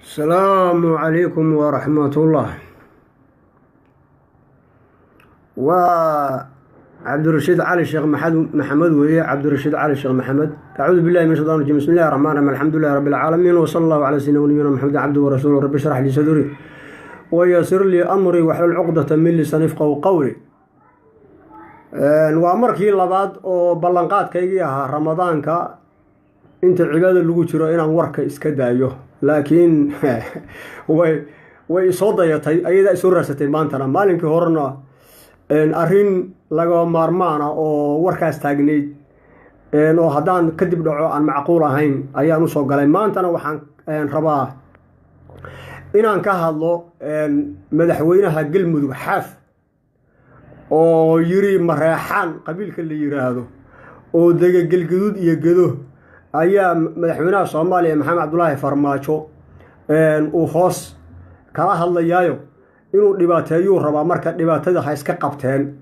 Asalaamu calaykum waraxmatullah. Waa Cabdirashiid Cali Sheekh Maxamed weeye, Cabdirashiid Cali Sheekh Maxamed. Acuudu billahi min shaytaan rajim. Bismi illahi raxmaan raxiim. Alxamdulilahi rabbi alcaalamiin, wsala allahu calaa sayidina nabiyina Maxamed cabduhu warasuuluh. Rabbi ishrax lii sadri wayasir lii amrii waxlul cuqdata min lisani yafqahu qawli. Waa markii labaad oo ballanqaadkaygii ahaa Ramadaanka inta cibaada lagu jiro inaan warka iska daayo, laakiin way isoo dayatay, ayadaa isoo raarsatay. Maantana maalinkii horena arrin laga maarmaana oo warkaas taagnayd oo haddaan kadib dhaco aan macquul ahayn ayaan usoo galay. Maantana waxaan rabaa inaan ka hadlo madaxweynaha Galmudug Xaaf oo yiri Mareexaan qabiilka la yiraahdo oo dega Galgaduud iyo Gedo ayaa madaxweynaha Soomaaliya Maxamed Cabdulaahi Farmaajo uu hoos kala hadlayaayo inuu dhibaateeyuu rabaa. Marka dhibaatada ha iska qabteen.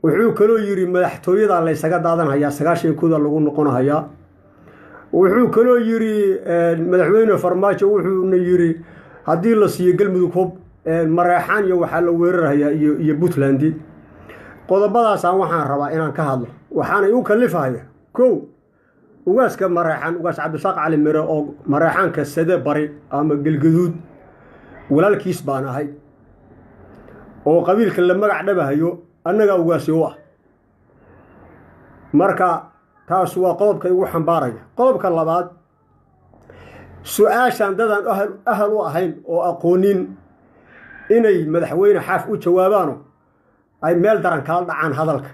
Wuxuu kaloo yiri madaxtooyada laysaga daadanhayaa, 91-da lagu noqonahayaa. Wuxuu kaloo yiri madaxweyne Farmaajo, wuxuuna yiri haddii la siiyo Galmudug hub, Mareexaan iyo waxaa la weerarhayaa iyo Puntland. Qodobadaasaan waxaan rabaa inaan ka hadlo, waxaana igu kalifahaya kow, ugaaska Mareexaan, Ugaas Cabdisaaq Cali Mire oo Mareexaanka Sade Bari ama Galgaduud walaalkiis baan ahay, oo qabiilka la magac dhabahayo annagaa ugaasi u ah. Marka taas waa qodobka igu xambaaraya. Qodobka labaad, su-aashaan dadaan ahal u ahayn oo aqoonin inay madaxweyne Xaaf u jawaabaano ay meel daran kala dhacaan hadalka,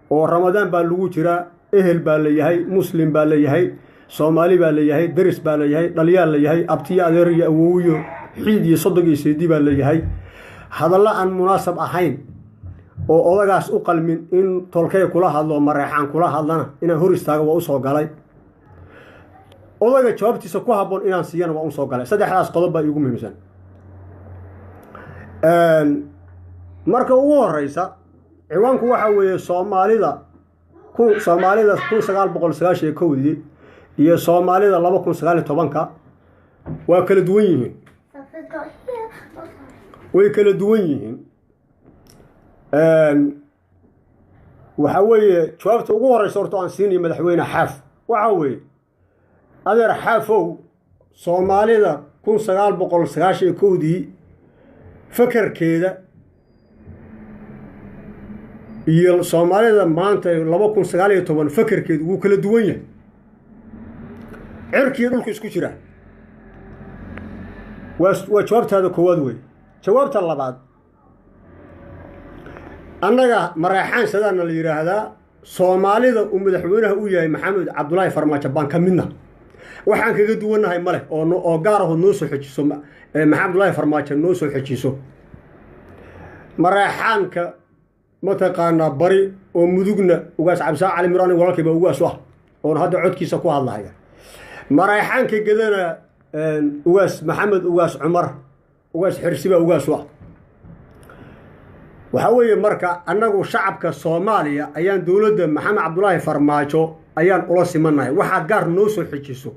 oo Ramadaan baa lagu jiraa, ehel baa la yahay, muslim baa la yahay, Soomaali baa la yahay, deris baa la yahay, dhalyaa la yahay, abtiyo adeer iyo awowiyo xiid iyo sodog iyo seedi baa la yahay. Hadallo aan munaasab ahayn oo odagaas u qalmin in tolkey kula hadlo, Mareexaan kula hadlana, inaan hor istaago waa usoo galay. Odaga jawaabtiisa ku habboon inaan siiyana waa usoo galay. Saddexdaas qodob baa iigu muhiimsan. Marka ugu horeysa, ciwaanku waxaa weeye Soomaalida 1991-dii iyo Soomaalida 2019-ka waa kala duwan yihiin, way kala duwan yihiin. Waxaa weeye jawaabta ugu horeysa horta aan siinayo madaxweyne Xaaf waxaa weeye: adeer Xaafow, Soomaalida 1991-dii fakarkeeda iyo Soomaalida maanta 2019 fakarkeedu wuu kala duwan yahay, cirkiiyo dhulku isku jiraa. Waa jawaabtaada koowaad wey. Jawaabta labaad, annaga Mareexaan sadaana la yidhaahdaa, Soomaalida uu madaxweynaha u yahay Maxamed Cabdulaahi Farmaajo baan ka midna. Waxaan kaga duwannahay male oo gaarahood noo soo xejiso Maxamed Cabdulaahi Farmaajo noo soo xejiso. Mareexaanka mataqaanaa bari oo Mudugna Ugaas Cabdisaaq Cali Miro aniga walaalkay baa ugaas u ah oon hadda codkiisa ku hadlahaya. Mareexaanka Gedana Ugaas Maxamed Ugaas Cumar Ugaas Xirsi baa ugaas u ah. Waxaa weeye marka annagu shacabka Soomaaliya ayaan dowladda Maxamed Cabdulaahi Farmaajo ayaan ula simannahay. Waxaad gaar noo soo xejiso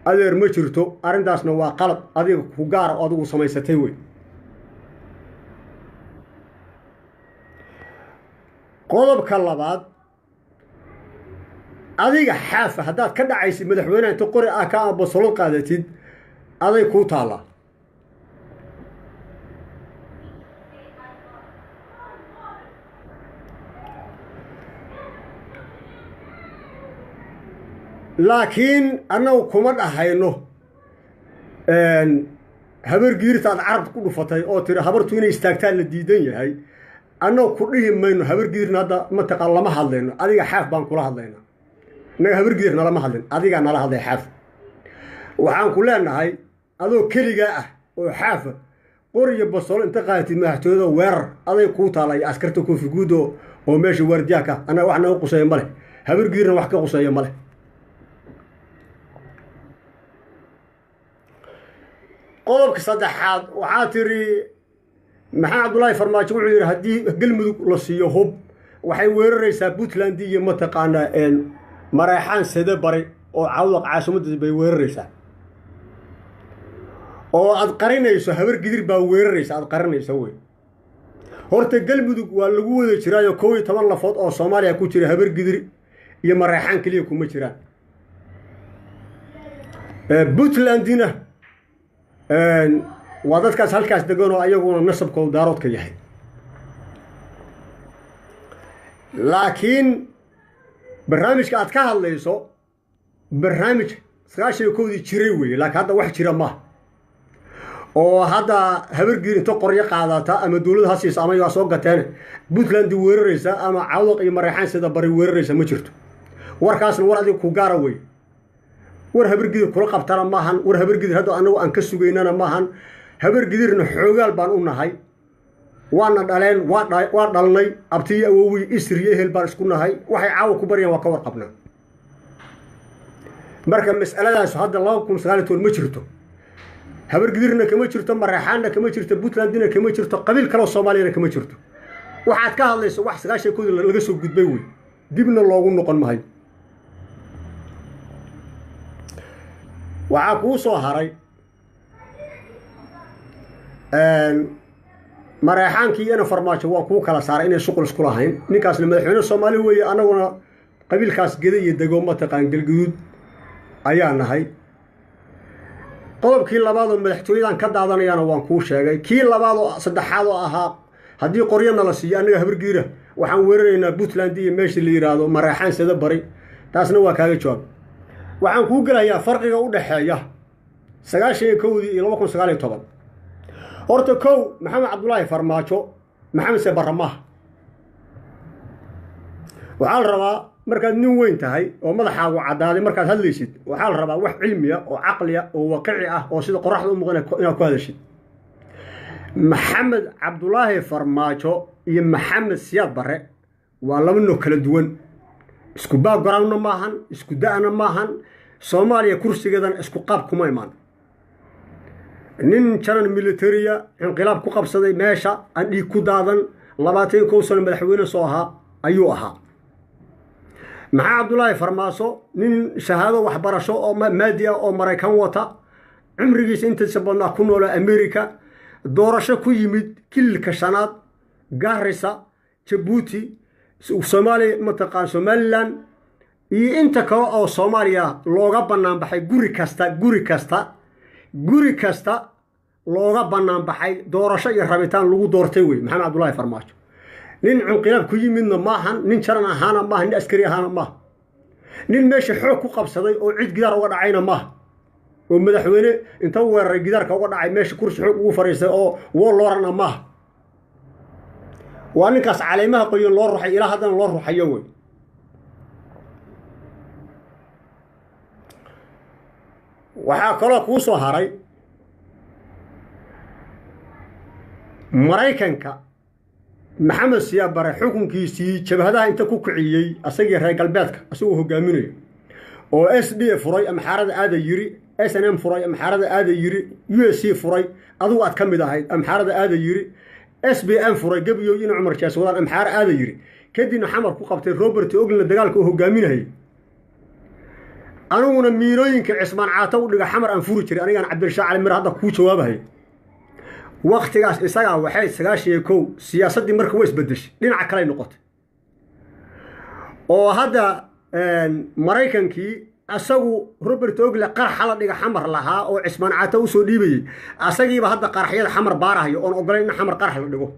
adeer ma jirto, arrintaasna waa qalad adiga ku gaara oo adigu samaysatay wey. Qodobka labaad, adiga Xaafa haddaad ka dhacaysid madaxweyneha inta qori ah ka abasolo qaadatid, aday kuu taallaa. Laakiin annagu kuma dhahayno habar giirta aad carabta ku dhufatay oo tiri habartu inay istaagtaan la diidan yahay. Annagu ku dhihi mayno habar giirna hadda mataqaan lama hadlayno, adiga Xaaf baan kula hadlaynaa. Innaga habar giirna lama hadlin, adigaa nala hadlay Xaaf. Waxaan ku leenahay adoo keligaa ah oo Xaafa qoriyo basolo inta qaadatid madaxtooyada weerar, aday kuu taala iyo askarta koofi guud oo meesha waardiyaha ka. Annaga wax naga quseeya male, habar giirna wax ka quseeya male. Qodobka saddexaad, waxaa tiri Maxamed Cabdulaahi Farmaajo wuxuu yidhi haddii Galmudug la siiyo hub waxay weeraraysaa Puntland iyo mataqaanaa Mareexaan Sade Bari oo Cawdaq caasimadda bay weeraraysaa. Oo aad qarinayso Habar Gidir baa weeraraysa, aad qarinayso wey. Horta Galmudug waa lagu wada jiraayo, 11 lafood oo Soomaaliya ku jira, Habar Gidir iyo Mareexaan keliya kuma jiraan. Puntlandina waa dadkaas halkaas degan oo ayaguna nasabkoodu Daaroodka yahay. Laakiin barnaamijka aad ka hadlayso barnaamij 91-dii jiray weeye, laakiin hadda wax jira maaha. Oo hadda Habargiir inta qoryo qaadata ama dowlad ha siisa ama waa soo gateen Puntland weeraraysa ama Cawdaq iyo Mareexaan sida bari weeraraysa ma jirto. Warkaasna war adiga ku gaara wey, war Habargidir kula qabtana maahan, war Habargidir hadda anagu aan ka sugaynana maahan. Habargidirna xoogaal baan u nahay, waana dhaleen, waa dhalnay, abtiyo awowi isri iyo ehel baan isku nahay. Waxay caawa ku baryaan waa ka warqabnaa. Marka mas'aladaas hadda 2019 ma jirto, Habargidirna kama jirto, Mareexaanna kama jirto, Puntlandina kama jirto, qabiil kaloo Soomaaliyana kama jirto. Waxaad ka hadlayso wax 91-dii laga soo gudbay wey, dibna loogu noqon mahayo. Waxaa kuu soo haray Mareexaankii iyana Farmaajo waa kuu kala saaray inay shuqul isku lahayn. Ninkaasna madaxweyne Soomaali weeye, annaguna qabiilkaas Geda iyo dego mataqaan Galguduud ayaa nahay. Qodobkii labaad oo madaxtooyadan ka daadanayana waan kuu sheegay. Kii labaad oo saddexaad oo ahaa haddii qoryana la siiyo annaga Habargiira waxaan weeraraynaa Puntland iyo meeshii la yidhaahdo Mareexaan sada bari, taasna waa kaaga jawaab. Waxaan kuu gelayaa farqiga u dhexeeya 91-dii iyo 2019. Horta kow, Maxamed Cabdulaahi Farmaajo Maxamed se baramaha. Waxaa la rabaa markaad nin weyn tahay oo madaxaagu caddaaday markaad hadlaysid, waxaa la rabaa wax cilmiya oo caqliya oo waqici ah oo sida qoraxda u muuqan inaad ku hadashid. Maxamed Cabdulaahi Farmaajo iyo Maxamed Siyaad Barre waa laba nooc kala duwan, isku backgroundna maahan, isku da-na maahan, Soomaaliya kursigeedana isku qaab kuma imaan. Nin janan militariya inqilaab ku qabsaday meesha aan dhiig ku daadan 21 sano madaxweyne soo ahaa ayuu ahaa. Maxaa Cabdulaahi Farmaaso nin shahaado waxbarasho oo maadi ah oo Maraykan wata, cumrigiisa intiisa badnaa ku noola America, doorasho ku yimid kililka shanaad, Gaarisa, Jabuuti, Soomaaliya mataqaan Somaliland iyo inta kale oo Soomaaliya looga bannaan baxay, guri kasta guri kasta guri kasta looga bannaan baxay, doorasho iyo rabitaan lagu doortay wey Maxamed Cabdulaahi Farmaajo. Nin cunqilaab ku yimidna maahan, nin jaran ahaana maaha, nin askari ahaana maaha, nin meesha xoog ku qabsaday oo cid gidaar uga dhacayna maaha, oo madaxweyne inta weeraray gidaarka uga dhacay meesha kursi xoog ugu fariistay oo woolorana maaha. Waa ninkaas caleemaha qoyan loo ruxay ilaa haddana loo ruxayo wey. Waxaa kaloo kuu soo haray Maraykanka Maxamed Siyaad Bare xukunkiisii jabhadaha inta ku kiciyey asagii reer galbeedka asagoo hogaaminayo oo S D furay amxaarada aada yiri, S N M furay amxaarada aada yiri, U S C furay adigu aad ka mid ahayd amxaarada aada yiri, S B M furay Gabiyow in Cumar Jaas wadaan amxaara aada yiri, kadibna Xamar ku qabtay Robert Oglin dagaalka uu hogaaminayay. Aniguna miirooyinka Cismaan Caato u dhiga Xamar aan furi jiray, anigaan Cabdirashaaq Cali Mir hadda kuu jawaabahay. Waqtigaas isagaa waxay 91 siyaasaddii marka way isbedeshay, dhinaca kale ay noqotay. Oo hadda Maraykankii asagu Robert Ogle qarxa la dhiga Xamar lahaa oo Cismaan Caato u soo dhiibayay, asagiiba hadda qarxyada Xamar baarahayo oon ogolayn in Xamar qarx la dhigo.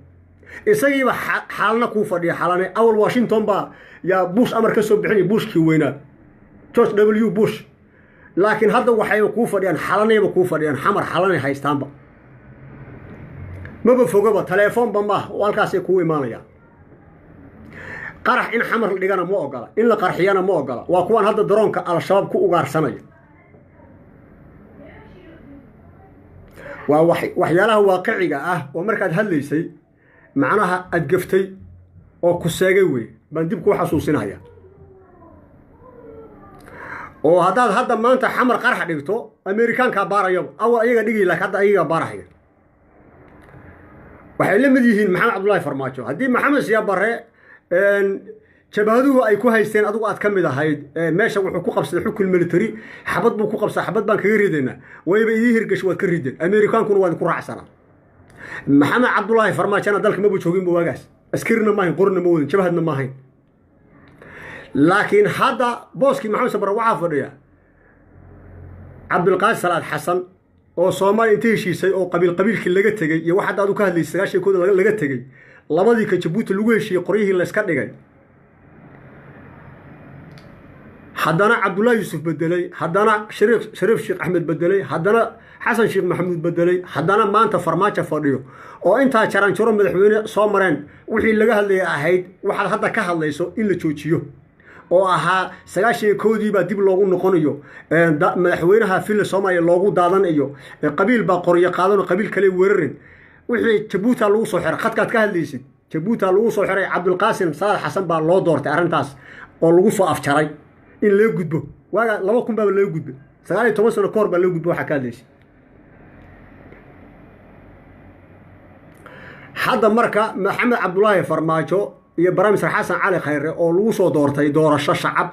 Isagiiba xaalna kuu fadhiya xalane. Awal Washington baa yaa Bush amar ka soo bixinaya, Bushkii weynaa George W Bush, laakiin hadda waxayba kuu fadhiyaan xalanayba kuu fadhiyaan Xamar, xalanay haystaanba maba fogaba, telefoonba maaha oo halkaasay kuu imaanayaan. Qarax in Xamar la dhigana ma ogola, in la qarxiyana ma ogola. Waa kuwaan hadda daroonka Al-Shabaab ku ugaarsanaya. Waa waxyaalaha waaqiciga ah oo markaad hadlaysay macnaha aad gaftay oo ku seegay wey baan dib kuu xasuusinaya. Oo haddaad hadda maanta Xamar qarax dhigto Ameerikaankaa baarayaba, awal ayaga dhigi laakiin hadda ayagaa baarahaya. Waxay la mid yihiin Maxamed Cabdullaahi Farmaajo. Haddii Maxamed Siyaad Barre Jabhaduhu ay ku haysteen, adigu aad ka mid ahayd, meesha wuxuu ku qabsaday xukun military, xabad buu ku qabsaday, xabad baan kaga ridaynaa. Wayba idii hirgasho, waad ka rideen, Ameerikaankuna waa idinku raacsanaa. Maxamed Cabdulaahi Farmaajona dalka maba jooginba waagaas, askarina maahayn, qorna ma wadin, jabhadna ma ahayn. Laakiin hadda booskii Maxamed Sabare waxaa fadhiya Cabdulqaadir Salaad Xasan oo Soomaaliya inta heshiisay oo qabiil qabiilkii laga tegey iyo wax hadda adu ka hadlaysay 91-da laga tegey, labadii ka Jabuuti lagu heshiiyey, qoryihii layska dhigay, haddana Cabdullaahi Yuusuf bedelay, haddana Shariif Sheekh Axmed bedelay, haddana Xasan Sheekh Maxamuud bedelay, haddana maanta Farmaajo fadhiyo, oo intaa jaranjaro madaxweyne soo mareen. Wixii laga hadlaya ahayd waxaad hadda ka hadlayso in la joojiyo, oo ahaa 91-dii baa dib loogu noqonayo, madaxweynaha Villa Soomaaliya loogu daadanayo, qabiil baa qoryo qaadan oo qabiil kale weerarin. Wixii Jabuuta lagu soo xiray, khadkaad ka hadlaysid Jabuuta lagu soo xiray, Cabdulqaasim Salaad Xasan baa loo doortay arrintaas oo lagu soo afjaray in laga gudbo. Waaga 2000 baaba laga gudbay, 19 sano ka hor baa laga gudbo waxaa ka hadlaysay hadda. Marka Maxamed Cabdulaahi Farmaajo iyo Baramister Xasan Cali Khayre oo lagu soo doortay doorasho shacab,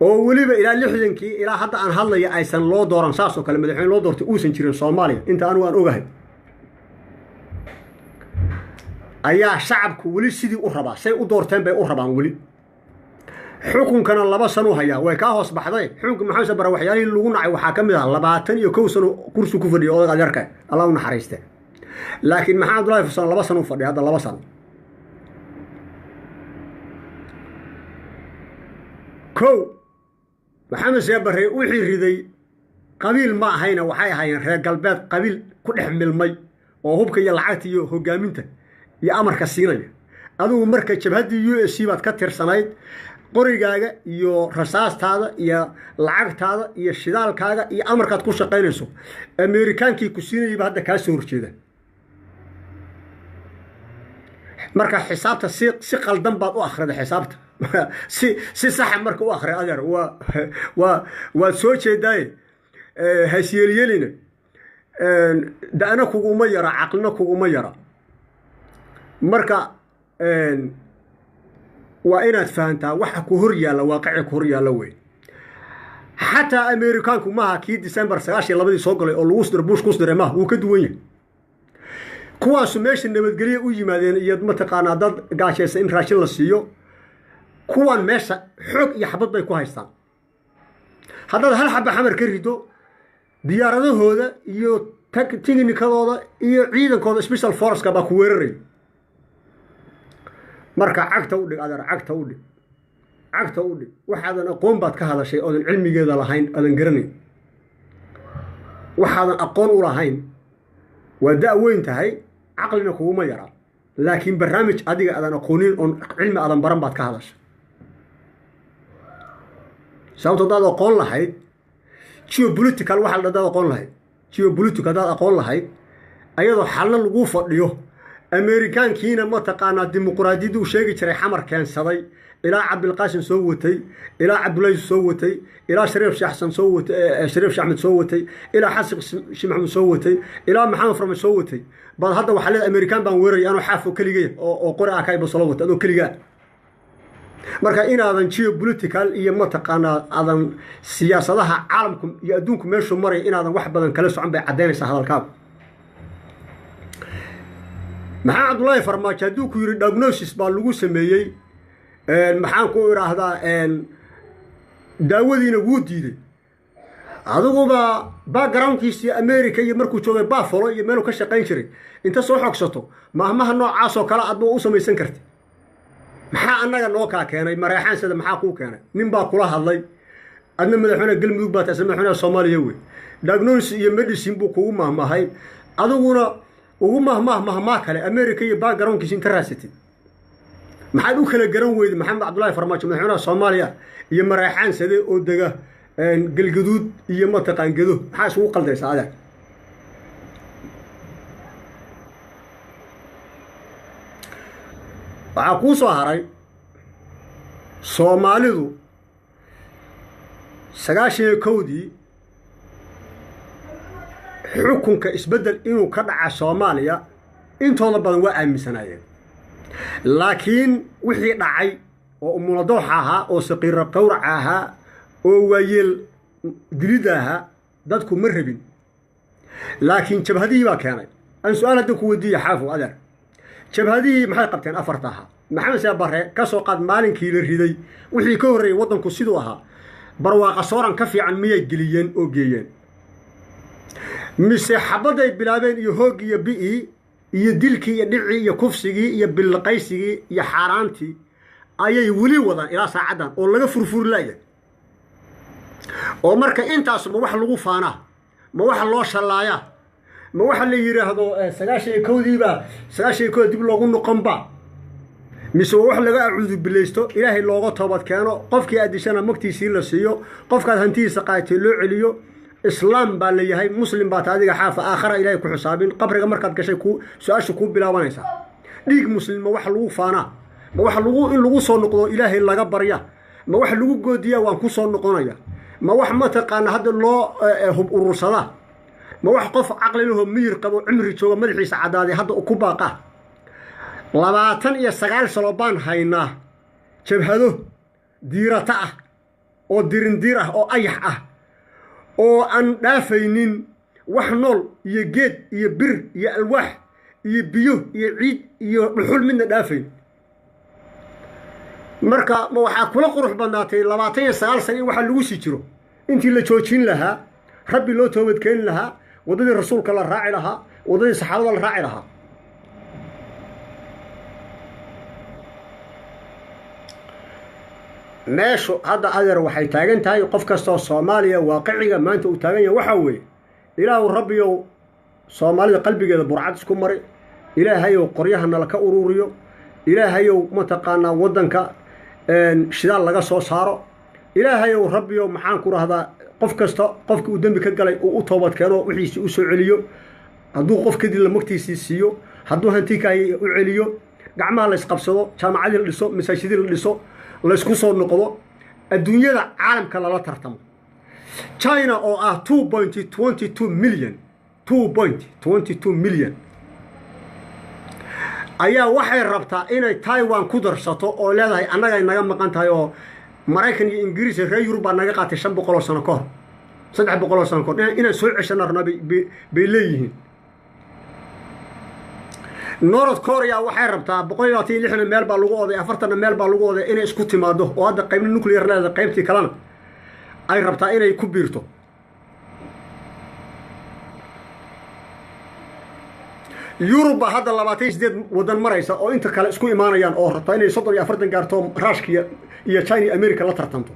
oo weliba ilaa 60-kii ilaa hadda aan hadlaya aysan loo dooran saas oo kale madaxweyne loo doortay uusan jirin Soomaaliya inta anigu aan ogahay, ayaa shacabku weli sidii u rabaa, say u doorteen bay u rabaan weli. Xukunkana 2 sano hayaa, way kaa hoos baxday. Xukunka Maxamed Sabare waxyaalihii lagu nacay waxaa ka mid ah 21 sano kursi ku fadhiya odag adeerka, Allah u naxariiste. Laakiin Maxamed Abdullahi Fasan 2 sano u fadhiya hadda, 2 sano. Kow, Maxamed Siyaad Barre wixii riday qabiil ma ahayna, waxay ahaayeen reer galbeed qabiil ku dhex milmay oo hubka iyo lacagta iyo hogaaminta iyo amarka siinaya. Adigu marka jabhaddii USC baad ka tirsanayd, qorigaaga iyo rasaastaada iyo lacagtaada iyo shidaalkaaga iyo amarkaad ku shaqaynayso Ameerikaankii ku siinayayba hadda kaa soo horjeeda. Marka xisaabta si qaldan baad u akhriday, xisaabta si saxa marka u akhriya adeer. Waa waad soo jeedaaye, hasyeelyeelina, da'na kuguma yara, caqlina kuguma yara. Marka waa inaad fahantaa waxa ku hor yaalla, waaqici ku hor yaalla wey. Xataa Ameerikaanku maaha kii December 92-dii soo galay oo lagu sdiray, Bush ku sdiray maaha, wuu ka duwan yahay. Kuwaasu meesha nabadgelye u yimaadeen iyo mataqaanaa dad gaajaysa in raashin la siiyo. Kuwan meesha xoog iyo xabad bay ku haystaan. Haddaad hal xaba Xamar ka rido, diyaaradahooda iyo tignikadooda iyo ciidankooda special forceka baa ku weeraraya. Marka cagta u dhig adeer, cagta u dhig, cagta u dhig. Waxaadan aqoon baad ka hadashay oodan cilmigeeda lahayn, oodan garanayn, waxaadan aqoon u lahayn. Waa da' weyn tahay, caqlina kuguma yaraa, laakiin barnaamij adiga aadan aqoonin oon cilmi aadan baran baad ka hadashay. Sababto haddaad aqoon lahayd geopolitical, waxa la hadaad aqoon lahayd geopolitical, haddaad aqoon lahayd, ayadoo xalna lagu fadhiyo, Ameerikaankiina mataqaanaa dimuquraadiyadda uu sheegi jiray Xamar keensaday, ilaa Cabdilqaasim soo watay, ilaa Cabdullahi soo watay, ilaa Shariif Sheekh Xasan soo watay, Shariif Sheekh Axmed soo watay, ilaa Xasan Sheekh Maxamuud soo watay, ilaa Maxamed Farmaajo soo watay, baad hadda waxaa leedahay Ameerikaan baan weeraraya anoo xaafo keligay oo qori ah kayba soo watay adoo keligaa. Marka inaadan geopolitical iyo mataqaanaa aadan siyaasadaha caalamku iyo adduunku meeshuu maraya inaadan wax badan kala socon bay caddaynaysaa hadalkaagu. Maxaa Cabdullaahi Farmaajo hadduu ku yidhi diagnosis baa lagu sameeyey, maxaan ku idhaahdaa, daawadiina wuu diiday. Adiguba backgroundkiisii America iyo markuu joogay Buffalo iyo meeluu ka shaqayn jiray inta soo xogsato, maahmaha noocaasoo kale adba u samaysan karti. Maxaa annaga noo kaa keenay Mareexaan sida? Maxaa kuu keenay? Nin baa kula hadlay, adna madaxweyne Galmudug baa tahay, madaxweynaha Soomaaliya wey. Diagnosis iyo medicine buu kugu mahmahay, adiguna ugu mahmaah mahmaa kale America iyo backgroundkiisa inta raasatid. Maxaad u kala garan weyday Maxamed Cabdullaahi Farmaajo madaxweynaha Soomaaliya iyo Mareexaan sade oo dega Galgaduud iyo mataqaan Gedo? Maxaa isugu qaldaysaa adeer? Waxaa kuu soo haray Soomaalidu 91-dii xukunka isbeddel inuu ka dhaca Soomaaliya intooda badan waa aaminsanaayeen, laakiin wixii dhacay oo umuladooxa ahaa, oo saqiira qawraca ahaa, oo waayeel dilida ahaa, dadku ma rabin, laakiin jabhadihii baa keenay. Aan su-aal hadda ku weydiiya, Xaafow adeer, jabhadihii maxay qabteen afarta ahaa? Maxamed Siyaad Barre ka soo qaad maalinkii la riday wixii ka horreeyey waddanku siduu ahaa, barwaaqa sooran ka fiican miyay geliyeen oo geeyeen, mise xabadday bilaabeen iyo hoog iyo bi'ii iyo dilkii iyo dhicii iyo kufsigii iyo billiqaysigii iyo xaaraantii ayay weli wadaan ilaa saacaddan oo laga furfuri la'yahay? Oo marka intaas ma wax lagu faanaa, ma wax loo shallaayaa, ma waxa la yidhaahdo 91-diibaa 91 dib loogu noqonba, mise waa wax laga acuudubilaysto, Ilaahay looga toobad keeno, qofkii aad dishana magtiisii la siiyo, qofkaad hantidiisa qaadatay loo celiyo? Islaam baa la yahay, muslim baa ta adiga, Xaafa. Aakhara Ilaahay ku xisaabin, qabriga markaad gashay ku su-aasha kuu bilaabanaysaa. Dhiig muslim ma wax lagu faanaa, ma wax lagu in lagu soo noqdo Ilaahay laga barya, ma wax lagu goodiyaa waan ku soo noqonaya, ma wax mataqaana hadda loo hub urursadaa, ma wax qof caqli lahoo miyir qabo, cimri jooga, madaxiisa caddaaday hadda ku baaqa? 29 sano baan haynaa jabhado diirata ah oo dirindiir ah oo ayax ah oo aan dhaafaynin wax nool iyo geed iyo bir iyo alwaax iyo biyo iyo ciid iyo dhuxul midna dhaafayn. Marka ma waxaa kula qurux badnaatay 29 sano in waxaa lagu sii jiro intii la joojin lahaa, Rabbi loo toobadkeeni lahaa, waddadii rasuulka la raaci lahaa, waddadii saxaabada la raaci lahaa? Meeshu hadda, adeer, waxay taagan tahay qof kastoo Soomaaliya waaqiciga maanta uu taagan yahay waxaa weeye: Ilaahu Rabbiyow Soomaalida qalbigeeda burcad isku mari, Ilaahayow qoryaha nala ka ururiyo, Ilaahayow mataqaanaa waddanka shidaal laga soo saaro, Ilaahayow Rabbiyow maxaan ku rahdaa qof kasta qofki uu dembi ka galay uu u toobad keeno, wixiisii u soo celiyo, hadduu qof kadib la magtiisii siiyo, hadduu hanti kahay u celiyo, gacmaha la isqabsado, jaamacadii la dhiso, masaajidii la dhiso, laysku soo noqdo, adduunyada caalamka lala tartamo. China oo ah 2.22 million, 2.22 million ayaa waxay rabtaa inay Taiwan ku darsato oo leedahay annagay naga maqan tahay, oo Maraykan iyo Ingiriis iyo reer Yurub baa naga qaatay 500 sano ka hor, 300 sano ka hor, inaan soo ceshana rabnaa bay leeyihiin. North Korea waxay rabtaa 126na meel baa lagu oday, 40na meel baa lagu oday, inay isku timaado oo hadda qaybna nuclear leedahay, qaybtii kalena ay rabtaa inay ku biirto. Yurub baa hadda 28 waddan maraysa oo inta kale isku imaanayaan oo rabtaa inay 30 iyo 40 gaarto, Ruushka iyo China iyo America la tartanto.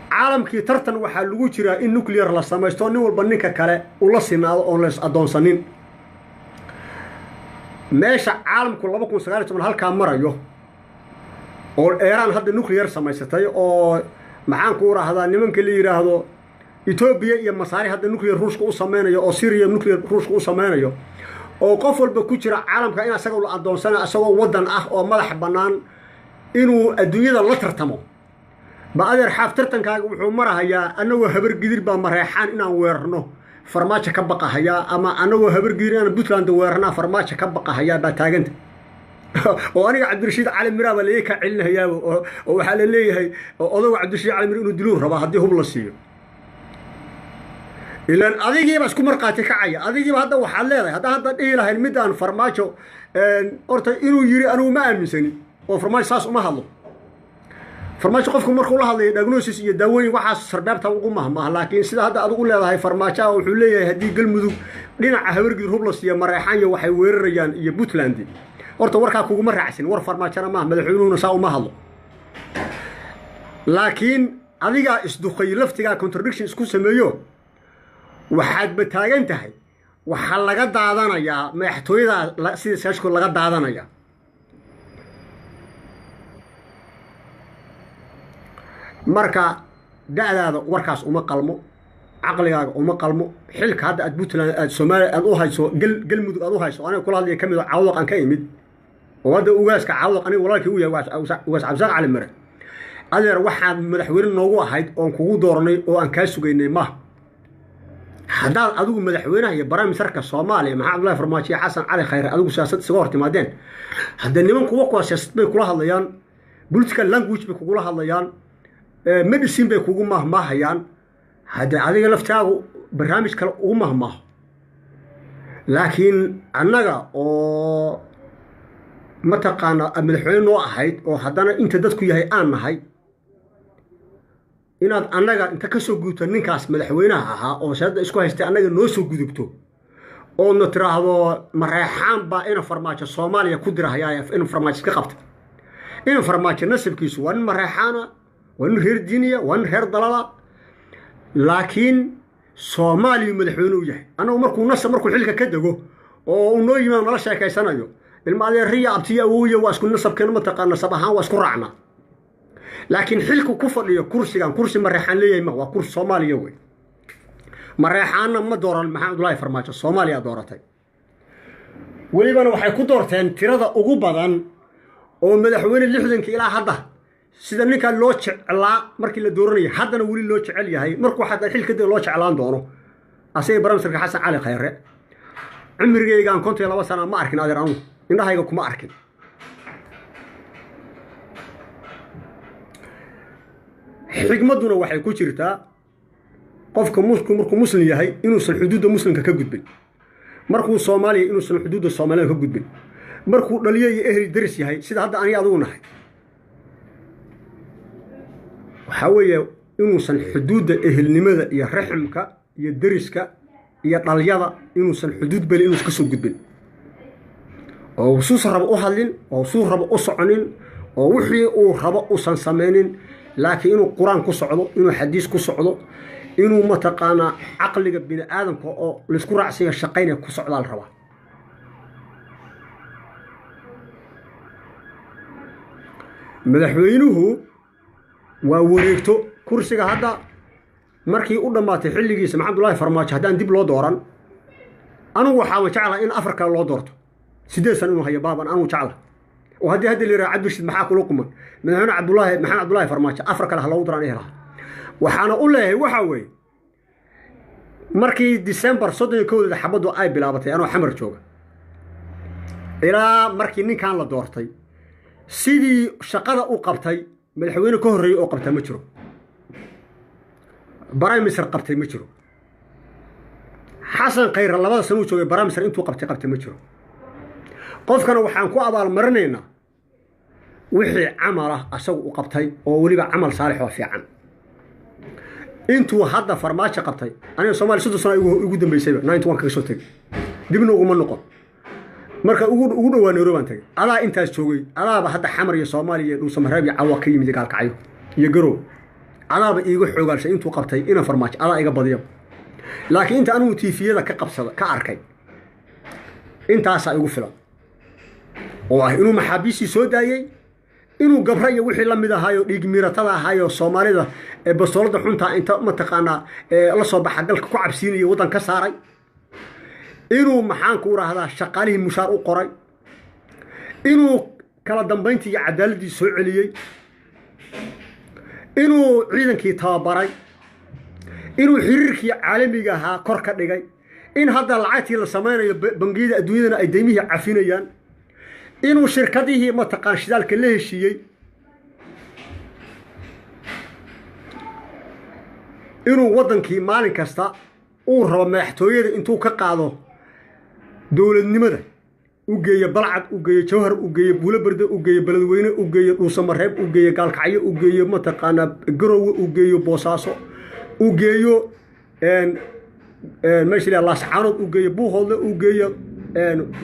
Caalamkii tartan waxaa lagu jiraa in nuclear la samaysto, nin walba ninka kale ula sinaado oon lays addoonsanin. Meesha caalamku 2019 halkaa marayo oo Eeraan hadda nuclear samaysatay, oo maxaan ku rahdaa nimanka la yidhaahdo Etoobiya iyo Masaari hadda nuclear Ruushka u sameynayo, oo Syriya nuclear Ruushka u sameynayo, oo qof walba ku jira caalamka in asagoo la addoonsana, isagoo waddan ah oo madax bannaan inuu adduunyada la tartamo, ba adeer Xaaf tartankaaga wuxuu marahayaa annagoo Habar Gidir baa Mareexaan inaan weerarno Farmaajo ka baqahayaa, ama annagoo Habar Gidir inaan Puntland weerarnaa Farmaajo ka baqahayaa baa taaganta, oo aniga Cabdirashiid Cali Miraa baa laga kaa celinahayaaba, oo waxaa la leeyahay odaygu Cabdirashiid Cali Mira inuu diluu rabaa haddii hub la siiyo. Ilaan adigiiba isku marqaati kacaya, adigiiba hadda waxaad leedahay haddaan hadda dhihi lahayn midaan Farmaajo horta inuu yiri anigu ma aaminsani, oo Farmaajo saas uma hadlo. Farmaajo qofku markuu la hadlayo diagnosis iyo daawooyin waxaas sarbeebta ugu mahmaah, laakiin sida hadda adigu leedahay Farmaajoa wuxuu leeyahay haddii Galmudug dhinaca Habargidir hub la siiyo, Mareexaan iyo waxay weerarayaan iyo Puntland. Horta warkaa kuguma raacsin, war Farmaajona maaha, madaxweynuhuna saa uma hadlo, laakiin adigaa isduqay, laftigaa contradiction isku sameeyo. Waxaadba taagan tahay waxaa laga daadanayaa madaxtooyada sida saashko laga daadanaya. Marka da'daada warkaas uma qalmo, caqligaaga uma qalmo. Xilka hadda aad Puntland, aad Soomaaliya aad u hayso, Galmudug aad u hayso, aniga kula hadlaya ka mid oo Cawdaq aan ka imid, oo hadda ugaaska Cawdaq aniga walaalkii u yahay, Ugaas Cabdisaaq Cali Mare, adeer, waxaad madaxweyne noogu ahayd oon kugu dooranay oo aan kaa sugaynay maaha. Haddaad adigu madaxweynaha iyo prime-ministerka Soomaaliya Maxamed Abdullahi Farmaajo iyo Xasan Cali Khayre adigu siyaasad isaga hor timaadeen, haddee niman kuwa kuwa siyaasad bay kula hadlayaan. Political language bay kugula hadlayaan, medicine bay kugu mahmaahayaan. Haddii adiga laftaagu barnaamij kale ugu mahmaaho, laakiin annaga oo mataqaana madaxweyne noo ahayd oo haddana inta dadku yahay aan nahay, inaad annaga inta ka soo gudubto ninkaas madaxweynaha ahaa oo shadda isku haystay, annaga noo soo gudubto oodna tiraahdo Mareexaan baa ina Farmaajo Soomaaliya ku dirahayaa, ina Farmaajo iska qabta. Ina Farmaajo nasabkiisu waa nin Mareexaana, waa nin reer diiniya, waa nin reer Dalala, laakiin Soomaaliya madaxweyne u yahay. Annagu markuu nasab, markuu xilka ka dego oo uu noo yimaado, nala sheekaysanayo, ilma adeeriya, abtiya, awowiya, waa isku nasabkeena, mataqaan, nasab ahaan waa isku raacnaa. Laakiin xilku ku fadhiyo kursigan kursi Mareexaan leeyahay ma waa kursi Soomaaliya wey. Mareexaanna ma dooran Maxamed Abdullaahi Farmaajo, Soomaaliya dooratay. Welibana waxay ku doorteen tirada ugu badan oo madaxweyne 60-kii ilaa hadda sida ninkan loo jeclaa markii la dooranayay, haddana weli loo jecel yahay, markuu xataa xil kadib loo jeclaan doono, asaga baramiserka Xasan Cali Khayre. Cimrigaygaan 52 sana ma arkin, adeer, anugu indhahayga kuma arkin. Xikmadduna waxay ku jirtaa qofka markuu muslim yahay inuusan xuduudda muslimka ka gudbin, markuu Soomaaliya inuusan xuduudda Soomaalida ka gudbin, markuu dhaliyo iyo ehli daris yahay sida hadda aniga adigu nahay, waxaa weeye inuusan xuduudda ehelnimada iyo raximka iyo deriska iyo dhalyada inuusan xuduud beli, inuusan ka soo gudbin, oo suus rabo u hadlin, oo suu rabo u soconin, oo wixii uu rabo uusan samaynin, laakiin inuu Qur-aan ku socdo, inuu xadiis ku socdo, inuu mataqaanaa caqliga bini aadamka oo laysku raacsiiya shaqaynaya ku socdaa la rabaa. Madaxweynuhu waa wareegto kursiga. Hadda markii u dhammaatay xilligiisa Maxamed Abdullaahi Farmaajo, haddaan dib loo dooran, anugu waxaaba jeclaha in afar kale loo doorto, 8 sano inuu hayo baaban anugu jecla. Oo haddii hadda la yidhaha Cabdirashiid maxaa kula quman madaxweyne Cabdullaahi Maxamed Cabdullaahi Farmaajo, afar kale ha loogu daraan ihi lahaa. Waxaana u leeyahay waxaa weeye markii December 31-deeda xabaddu ay bilaabatay anoo Xamar jooga ilaa markii ninkan la doortay, sidii shaqada u qabtay madaxweyne ka horreeyey oo qabtaa ma jiro, prime minister qabtay ma jiro. Xasan Khayre labada sano uu joogay prime minister intuu qabtay qabtay ma jiro. Qofkana waxaan ku abaalmarinaynaa wixii camal ah asagu u qabtay, oo weliba camal saalix oo fiican. Intuu hadda Farmaajo qabtay, aniga Soomaaliya 30 sano igu dambeysayba, 91 kaga soo tegay, dibna uguma noqon. Marka ugu dhowaa Nairobi baan tagay. Adaa intaas joogay, adaaba hadda Xamar iyo Soomaaliya iyo Dhuusamareeb iyo Cawa ka yimid, Gaalkacyo iyo Garow, adaaba iiga xoogaalshay intuu qabtay ina Farmaajo, adaa iga badiyaba. Laakiin inta anigu TV-yada ka qabsada ka arkay intaasaa igu filan, oo ah inuu maxaabiistii soo daayey, inuu gabra iyo wixii la mid ahaayo dhiig miiratada ahaayo Soomaalida ee bastoolada xuntaa inta mataqaanaa la soo baxa galka ku cabsiinaya waddan ka saaray, inuu maxaan ku rahdaa shaqaalihii mushaar u qoray, inuu kala dambayntii iyo cadaaladdii soo celiyey, inuu ciidankii tababaray, inuu xiriirkii caalamiga ahaa kor ka dhigay, in hadda lacagtii la samaynayo bangiyada adduunyadana ay daymihii cafinayaan, inuu shirkadihii mataqaan shidaalka la heshiiyey, inuu waddankii maalin kasta uu rabo madaxtooyada intuu ka qaado dowladnimada u geeyo Balcad, u geeyo Jawhar, u geeyo Buulo Berde, u geeyo Beledweyne, u geeyo Dhuusamareeb, u geeyo Gaalkacyo, u geeyo mataqaanaa Garowe, u geeyo Boosaaso, u geeyo meesha la Laascaanood, u geeyo Buuhoodle, u geeyo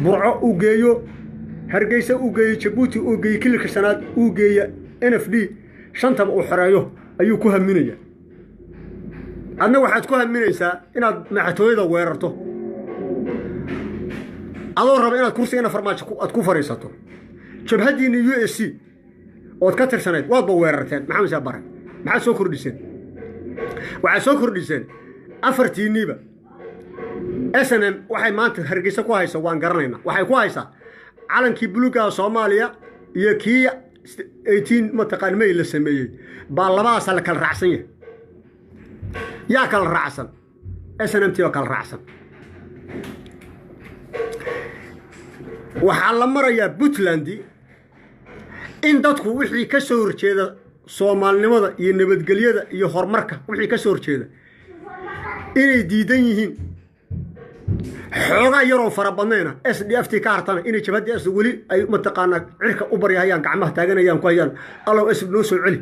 Burco, u geeyo Hargeysa, u geeyo Jabuuti, u geeyo Kililka Shanaad, u geeyo NFD, shantaba uu xoreeyo ayuu ku haminaya. Adna waxaad ku haminaysaa inaad madaxtooyada weerarto adoo raba inaad kursigana Farmaajo aad ku fadhiisato. Jabhaddiinna USC ood ka tirsanayd waadba weerarteen Maxamed Saa Bare. Maxaad soo kordhiseen? Waxaad soo kordhiseen afartiinniiba SNM. Waxay maanta Hargeysa ku haysa waan garanaynaa. Waxay ku haysaa calankii buluugaha Soomaaliya iyo kii 18 mataqaan May la sameeyey baa labadaasaa la kala raacsan yahay. Yaa kala raacsan? SNM t baa kala raacsan. Waxaa la marayaa Puntland. In dadku wixii ka soo horjeeda soomaalinimada iyo nabadgelyada iyo horumarka, wixii ka soo horjeeda inay diidan yihiin, xoogaa yaroo fara badnayna SDF t ka hartana inay jabhaddii S weli ay mataqaanaa cirka u baryahayaan, gacmaha taaganayaan, ku hayaan "Allow S noo soo celi."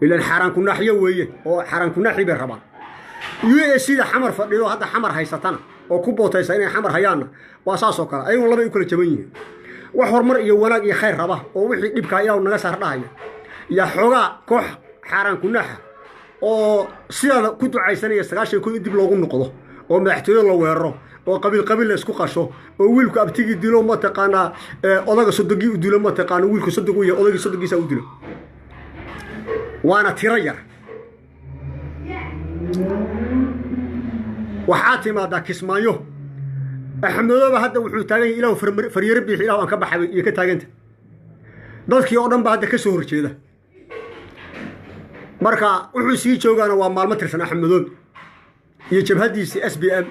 Ilaan xaaraan kunaaxyo weeye oo xaaraan kunaaxi bay rabaan. USC da Xamar fadhido, hadda Xamar haysatana oo ku bootaysa inay Xamar hayaanna, waa saas oo kale. Ayaguna labay u kala jaban yihiin: wax horumar iyo wanaag iyo khayr raba oo wixii dhibkaa "Ilaahu naga saar" dhahaya, iyo xoogaa koox xaaraan kunaaxa oo sidaada ku ducaysanaya 91 in dib loogu noqdo oo madaxtooyada la weeraro oo qabiil qabiil la isku qasho oo wiilku abtigii dilo, mataqaanaa odaga sodogii u dilo, mataqaana wiilku sodog u yahay, odagii sodogiisa u dilo. Waana tiro yar. Waxaa timaadaa Kismaayo, Axmedooba hadda wuxuu taagan yahay "Ilahu faryaro biixi, ilahu aan ka baxay" iyo ka taaganta. Dadkii oo dhan ba hadda ka soo horjeeda. Marka wuxuu sii joogaana waa maalmo tirsan, Axmedoobe iyo jabhaddiisii SBM.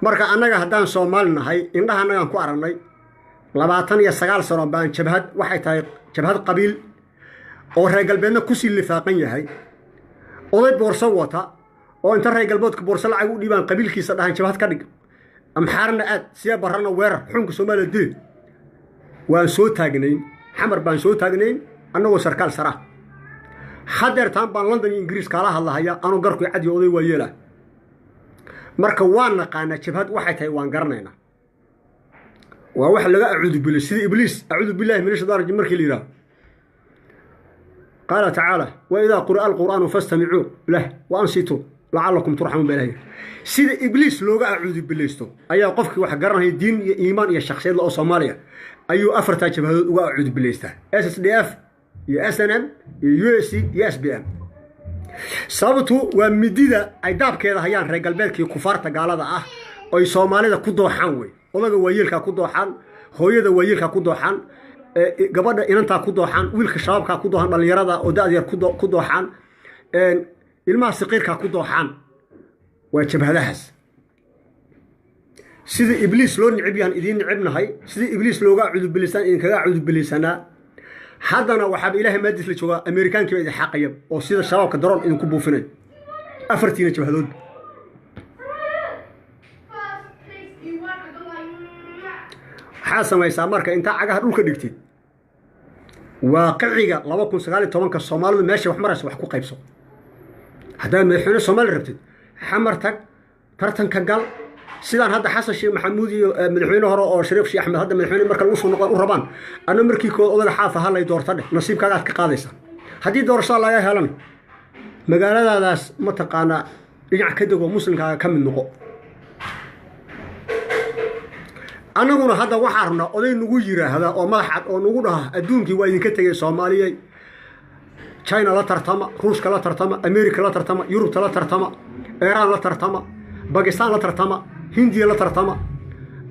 Marka annaga haddaan Soomaali nahay, indhaha annagaan ku aragnay 29 sano baan jabhad waxay tahay, jabhad qabiil oo reer galbeedna kusii lifaaqan yahay, oday boorso wata oo inta reer galbeedka boorso lacag u dhiibaan qabiilkiisa dhahan "Jabhad ka dhig, Amxaarna aad siya barrana weerar, xunka Soomaaliya dile." Waan soo taagnayn, Xamar baan soo taagnayn annagoo sarkaal saraa. Hadeertaan baan London iyo Ingiriis kaala hadlahaya anuu garku cadiyo oday waa yeelah. Marka waan naqaanaa jabhad waxay tahay, waan garanaynaa. Waa wax laga acuudu bilay sida Ibliis, "Acuudu billahi min ashaytaan rajim" markii la yidhaahdo. Qaala tacaala: "Wa idaa quri'a alqur'aanu fastamicuu lah wa ansituu lacalakum turxamuun" baa Ilahay. Sida Ibliis looga acuudu bilaysto ayaa qofkii wax garanaya, diin iyo iimaan iyo shakhsiyad oo Soomaaliya, ayuu afartaa jabhadood uga acuudu bilaystaa: SSDF iyo SNM iyo USC iyo SBM. Sababtu waa midida ay daabkeeda hayaan reer galbeedkii, kufaarta gaalada ah, oy Soomaalida ku dooxaan wey. Odaga waayeelkaa ku dooxaan, hooyada waayeelkaa ku dooxaan, gabadha inantaa ku dooxaan, wiilka shabaabkaa ku dooxaan, dhallinyarada oo da-da yar ku dooxaan, ilmaha saqiirkaa ku dooxaan. Waa jabhadahaas. Sida Ibliis loo nicib yahan idiin nicibnahay, sida Ibliis looga acuudubilaysaan idinkaga acuudubilaysanaa. Haddana waxaaba Ilahay maadiis la joogaa Amerikaankii baa idin xaaqaya oo sida shabaabka daroon idinku buufinay, afartiina jabhadood. First place you won, I go like, "Mwah." Waxaa samaysaa marka intaa cagaha dhulka dhigtid, waaqiciga 2019-ka Soomaalidu meesha wax maraysa wax ku qaybso. Haddaad madaxweyne Soomaali rabtid, Xamar tag, tartanka gal, sidaan hadda Xasan Sheekh Maxamuud iyo madaxweyne hore oo Shariif Sheekh Axmed hadda madaxweyne marka lagu soo noqon u rabaan. Anna markii kood odaga xaafa halay doorta dheh, nasiibkaagaad ka qaadaysaa. Haddii doorashada laga helan, magaaladaadaas mataqaanaa dhinac ka dego, muslimkaaga ka mid noqo. Annaguna hadda waxaa rabnaa oday nagu yiraahda oo madax cad oo nagu dhaha: "Adduunkii waa idinka tegay Soomaaliyey, China la tartama, Ruushka la tartama, America la tartama, Yurubta la tartama, Iiraan la tartama, Bakistan la tartama, Hindiya la tartama."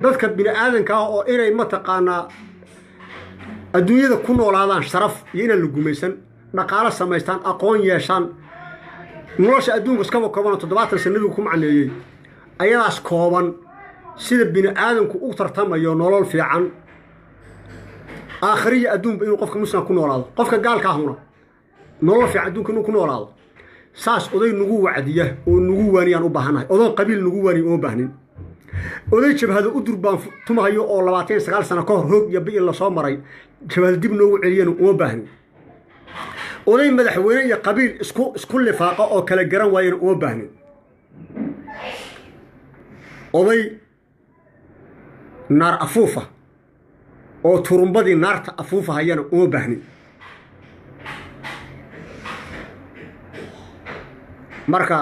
Dadka bini aadanka ah oo inay mataqaanaa adduunyada ku noolaadaan sharaf iyo inaan la gumaysan, dhaqaalo samaystaan, aqoon yeeshaan, nolosha adduunka iskaba kooban oo 70 sana nabigu ku macneeyey, ayadaas kooban, sida bini aadamku u tartamayo nolol fiican aakhiriya adduunba inuu qofka muslimka ku noolaado, qofka gaalka ahuna nolol fiican adduunka inuu ku noolaado, saas oday nagu wacdiya oo nagu waaniyaan u baahannahay. Odoon qabiil nagu waaniya uma baahnin. Oday jabhado u durbaan tumahayo oo 29 sano ka hor hoog iyo bi'il lasoo maray jabhado dib noogu celiyana uma baahnin. Oday madaxweyne iyo qabiil isku lifaaqa oo kala garan waayana uma baahnin. Oday naar afuufa oo turumbadii naarta afuufahayana uma baahnin. Marka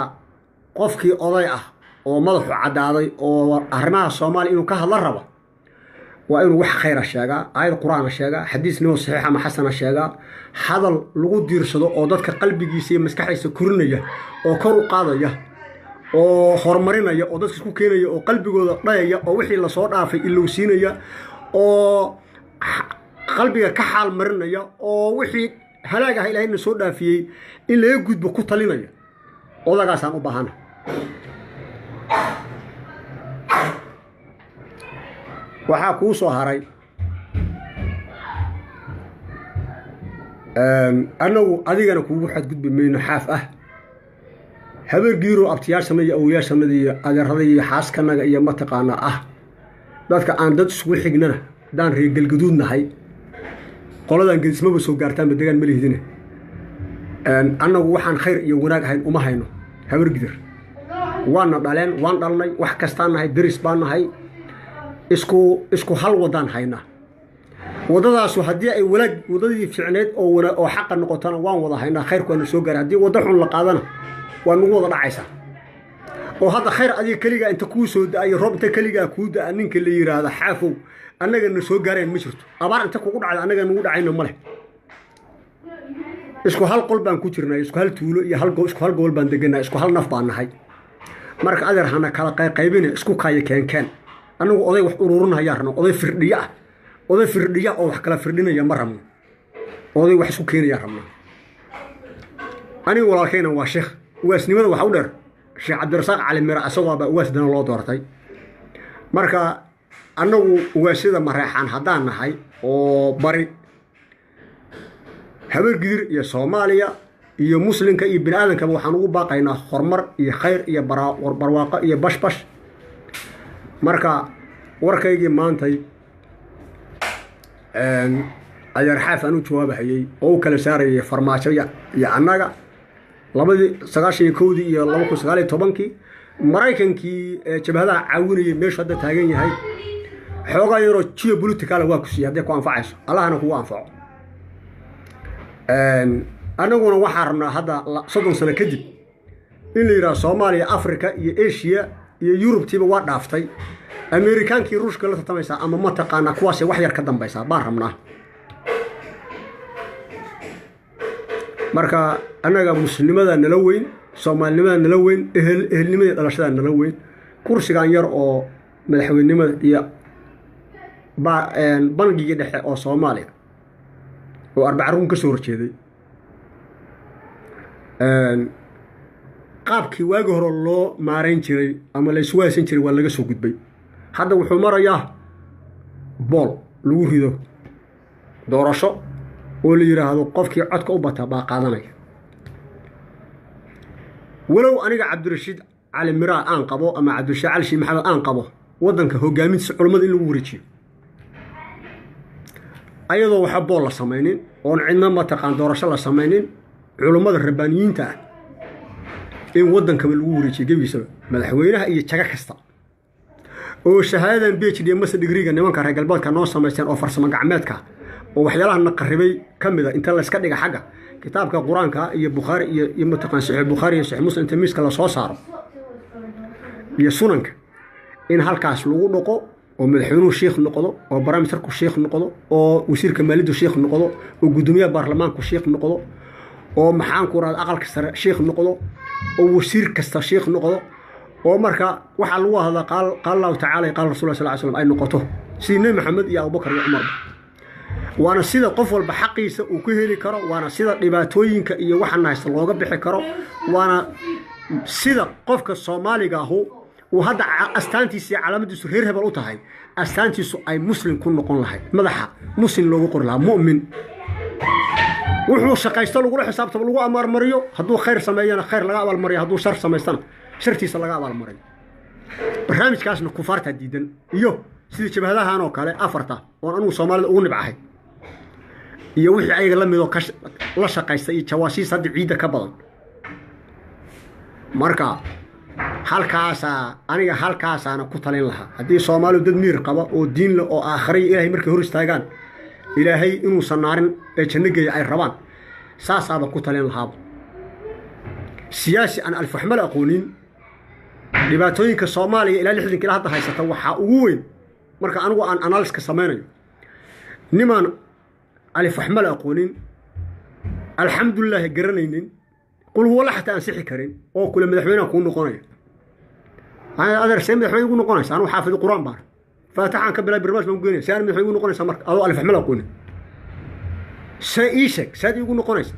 qofkii oday ah oo madaxu caddaaday oo arrimaha Soomaaliya inuu ka hadla raba, waa inuu wax khayra sheegaa, aayad Qur-aana sheegaa, xadiis nimo saxiix ama xasana sheegaa, hadal lagu diirsado oo dadka qalbigiisa iyo maskaxdiisa korinaya oo kor u qaadaya oo horumarinaya oo dadka isku keenaya oo qalbigooda dhayaya oo wixii lasoo dhaafay ilowsiinaya oo qalbiga ka xaal marinaya oo wixii halaag ah Ilaahayna soo dhaafiyey in laga gudbo ku talinaya. Odagaasaan u baahana. Waxaa kuu soo haray Annagu adigana kuugu xadgudbi mayno Xaaf ah. Habargiiroo abtiyaashana iyo awoyaashanada iyo adeerada iyo xaaskanaga iyo mataqaanaa ah, dadka aan dad isugu xignana haddaan reer Galgaduud nahay, qoladan gedismaba soo gaartaanba, degaan ma lihdine. Annagu waxaan khayr iyo wanaag ahayn uma hayno Habargidir. Waana dhaleen, waan dhalnay, wax kastaan nahay, deris baan nahay, isku hal wadaan haynaa. Waddadaasu haddii ay wanaag, waddadii fiicneyd oo xaqa noqotona, waan wada haynaa, khayrku waana soo gaaray. Haddii waddo xun la qaadana, waa nagu wada dhacaysaa. Oo hadda khayr adiga keligaa inta kuu soo da-ayo, roob inta keligaa kuu da-a, ninka la yidhaahda Xaafow, annaga na soo gaarayan ma jirto. Abaar inta kugu dhacda annaga nagu dhacayna ma leh. Isku hal qol baan ku jirnay, isku hal tuulo iyo isku hal gobol baan degannahay, isku hal naf baan nahay. Marka adeer, hana kala qayqaybine, isku kaya keenkeen. Annagu oday wax ururinhayaa rabno, oday firdhiyo ah, oday firdhiya oo wax kala firdhinaya ma rabno, oday wax isku keenayaa rabnaa. Aniga walaalkayna waa sheekh, uwaasnimada waxa u dheer Sheekh Cabdirasaaq Cali Mire, isagoobaa uwaas dana loo doortay. Marka annagu ugaasyada Mareexaan haddaan nahay oo bari, Habargidir iyo Soomaaliya iyo muslimka iyo bini aadamkaba waxaan ugu baaqaynaa horumar iyo khayr iyo barwaaqo iyo bashbash. Marka warkaygii maantay adeer Xaaf aan u jawaabahayey oo u kala saarayay Farmaajo iyo annaga labadii 91-dii iyo 2019-kii, Maraykankii jabhadaha caawinayay meeshu hadda taagan yahay, xoogaa yaroo geopolitical waa ku siiyey. Hadday ku anfacayso, Allahna kugu anfaco. Annaguna waxaan rabnaa hadda 30 sano kadib in la yidhaha Soomaaliya Africa iyo Asia iyo Yurubtiiba waa dhaaftay, Amerikaankii Ruushka la tartamaysaa ama mataqaanaa kuwaasay wax yar ka dambaysaa baan rabnaa. Marka annaga muslimada nala weyn, soomaalinimada nala weyn, ehelnimadii dhalashada nala weyn. Kursigan yar oo madaxweynenimada iyo bangigii dhexe oo Soomaaliya oo arbaca run ka soo horjeeday, qaabkii waagi hore loo maarayn jiray ama la isu haysan jiray waa laga soo gudbay. Hadda wuxuu marayaa bool lagu rido doorasho oo la yidhaahdo qofkii codka u bata baa qaadanaya. Walow aniga Cabdirashiid Cali Miraa aan qabo ama Cabdirashiid Cali Shii Maxamed aan qabo waddanka hogaamintiisa culummada in lagu wareejiyo, ayadoo waxa bool la samaynin oon cidna mataqaan doorasho la samaynin, culummada rabbaaniyiinta ah in waddankaba lagu wareejiyo gebigiisaba, madaxweynaha iyo jago kasta oo shahaadadan PhD mase digriga nimanka reer galbeedka noo samaysteen oo farsamo gacmeedka oo waxyaalaha na qarribay ka mid a, inta layska dhiga xagga kitaabka Qur-aanka iyo Bukhaari iyo mataqaan Saxiix Bukhaari iyo Saxiix Muslim, inta miiska lasoo saaro iyo sunanka, in halkaas lagu dhaqo oo madaxweynuhu shiikh noqdo, oo baramisterku shiikh noqdo, oo wasiirka maaliyaddu shiikh noqdo, oo guddoomiyaha baarlamaanku shiikh noqdo, oo maxaan ku rahda aqalka sare shiikh noqdo, oo wasiir kasta shiikh noqdo, oo marka waxaa lagu hadlaa qaal qaala Allahu tacaala iyo qaala Rasul sal ly slam ay noqoto, sidii Nebi Maxamed iyo Abubakar iyo Cumarba. Waana sida qof walba xaqiisa uu ku heli karo, waana sida dhibaatooyinka iyo waxaan haysta looga bixi karo, waana sida qofka Soomaaliga ahu uu hadda astaantiisa iyo calaamadiisu reer hebel u tahay, astaantiisu ay muslim ku noqon lahayd, madaxa muslim loogu qori lahaa, mu'min wuxuu shaqaysto lagula xisaabtamo, lagu abaalmariyo. Hadduu khayr sameeyana khayr laga abaalmariyo, hadduu shar samaystana shartiisa laga abaalmariyo. Barnaamijkaasna kufaartaa diidan iyo sidii jabhadahan oo kale afarta oon anugu Soomaalida ugu nibcahay iyo wixii ayaga la midoo la shaqaysta iyo jawaasiis hadda ciidda ka badan. Marka halkaasaa aniga halkaasaana ku talin lahaa haddii Soomaalidu dad miir qaba oo diin leh oo aakhariya Ilaahay markay hor istaagaan Ilaahay inuusan naarin ee janno geeya ay rabaan, saasaaba ku talin lahaaba. Siyaasi aan alfaxmal aqoonin, dhibaatooyinka Soomaaliya ilaa 60-ka ilaa hadda haysata waxaa ugu weyn, marka anigu aan analysis-ka samaynayo, nimaan alifaxmal aqoonin, alxamdulilaahi garanaynin, qul huwala xataa ansixi karin oo kule madaxweynaha kuu noqonaya. Adeer, see madaxweyne ugu noqonaysa? Anugu xaafid Qur-aan baan, Faatixaan ka bilaay, barnaamij baan ku geenaya. See aan madaxweyne ugu noqonaysa marka adoo alifaxmal aqoonin? See ii sheeg, saad iigu noqonaysa?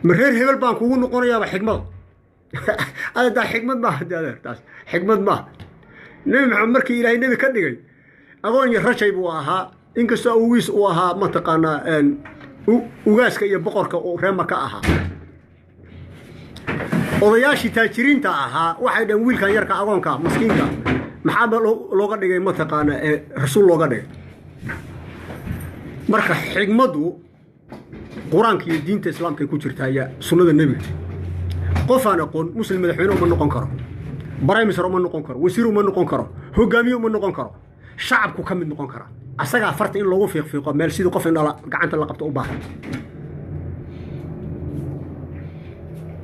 Ma reer hebel baan kugu noqonayaaba? Xikmada adeer, xikmad maaha de adeer, taas xikmad maaha. Nebi Maxamed markii Ilaahay nebi ka dhigay, agoon iyo rajay buu ahaa, inkastoo awogiis uu ahaa mataqaanaa. Ugaaska iyo boqorka oo reer Maka ahaa, odayaashii taajiriinta ahaa waxay dhaheen, wiilkan yarka, agoonka, maskiinka, maxaa looga dhigay, mataqaana, ee rasuul looga dhigay? Marka xigmaddu Qur-aanka iyo diinta Islaamka ay ku jirtaa iyo sunnada Nebiga. Qof aan aqoon Muslim madaxweyne uma noqon karo, prime minister uma noqon karo, wasiir uma noqon karo, hogaamiye uma noqon karo. Shacabku ka mid noqon kara. Asagaa farta in loogu fiiqfiiqo meel sidii qof indhala gacanta la qabto u baahan.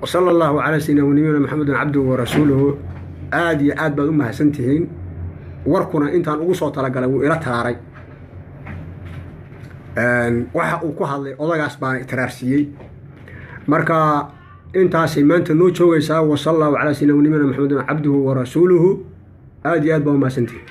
Sala Allahu calaa sayidina wanabiyina Maxamedin cabduhu warasuuluhu. Aad iyo aad baad u mahadsantihiin. Warkuna intaan ugu soo talagalay wuu ila taraaray. Waxa uu ku hadlay odagaas baana itiraarsiiyey. Marka intaasay maanta noo joogaysaa. Wasala Allahu calaa sayidina wanabiyina Maxamedin cabduhu warasuuluhu. Aad iyo aad baa u mahadsantihiin.